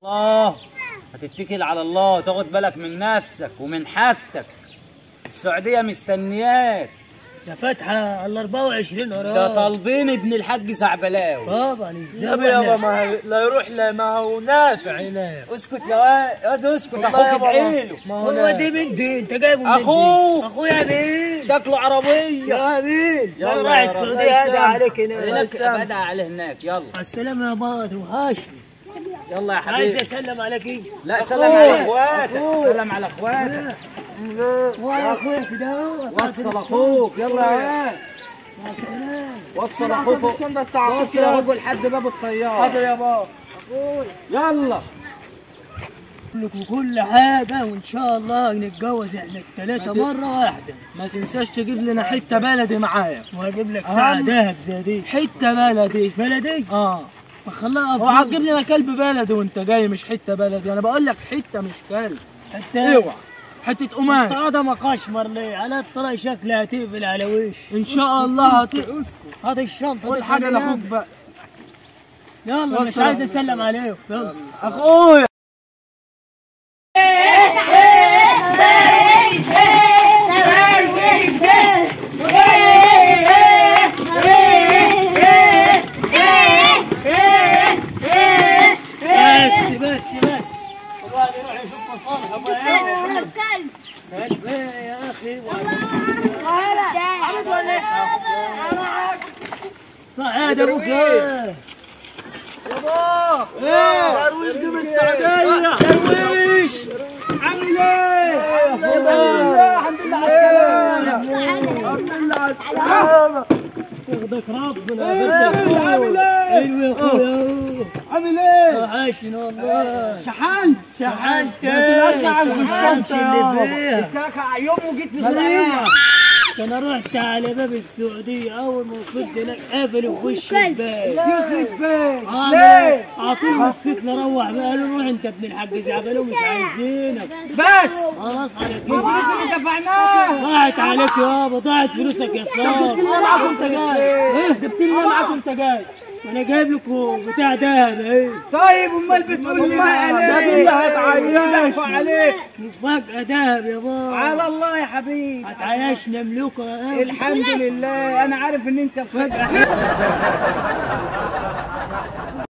الله، هتتكل على الله، تاخد بالك من نفسك ومن حاجتك. السعودية مستنياك. ده فاتحة على 24 قرار. ده طالبين ابن الحاج زعبلاوي. طبعا ازاي يابا ما لا يروح لا ما هو نافع هناك. اسكت يا واد اسكت، اخوك ادعيله. هو دي من دي انت جايبه من اخوك. اخويا مين؟ تاكله عربية يا مين؟ انا رايح السعودية ادعي عليك هناك. هناك ادعي عليه هناك. يلا على السلامة يا بابا، وحشني. يلا يا حبيبي. عايز اسلم عليك ايه؟ لا سلم على اخواتك، سلم على اخواتك. ويا اخويا كده وصل اخوك. يلا يا وصل اخوك، وصل اخوك لحد باب الطيارة. حاضر يا بابا. يلا لكم كل حاجة وان شاء الله نتجوز احنا الثلاثة مرة واحدة. ما تنساش تجيب لنا حتة بلدي معايا. وهجيب لك ساعة ذهب زي دي. حتة بلدي. بلدي؟ اه. خلاها اوعى تجيب لنا كلب بلدي وانت جاي، مش حتة بلدي، انا بقول لك حتة مش كلب. حتة اوعى حتة قماش. هذا ما قشمر ليه؟ على الطلاق شكلها هتقفل على وش. ان شاء الله هتقفل. هات الشنطة قول حاجة لاخوك بقى. يلا مش عايز اسلم عليك. يلا اخويا. بس بس كل واحد يروح يشوف مصالحه. يا اخي صح هذا ابوك يا بابا. درويش جه من السعودية. درويش عامل ايه؟ الحمد لله على السلامة. الحمد لله على السلامة. ياخدك ربنا. عامل ايه؟ حلو يا اخويا. عامل ايه؟ وحشني والله. شحنت شحنت. ما تبقاش في الشنطة اللي فيها. يوم وجيت مش لاقيها. انا رحت على باب السعودية اول ما وصلت هناك قفلوا في وش الباب. يخرب بيت. ليه؟ على طول موتوسيكل اروح بقى. قالوا روح انت ابن الحاج زعبلاوي مش عايزينك. بس خلاص على كده. والفلوس اللي دفعناها ضاعت عليك يابا، ضاعت فلوسك يا صاحبي. جبت لنا معاك وانت جاي. جبت لنا معاك وانت جاي. انا جايب لكم بتاع دهب اهي. طيب امال بتقول لي بقى ليه؟ ده هتعيش عليك مفاجأة دهب يا بابا. على الله يا حبيبي. هتعيشنا ملوك. الحمد لله انا عارف ان انت فجأة.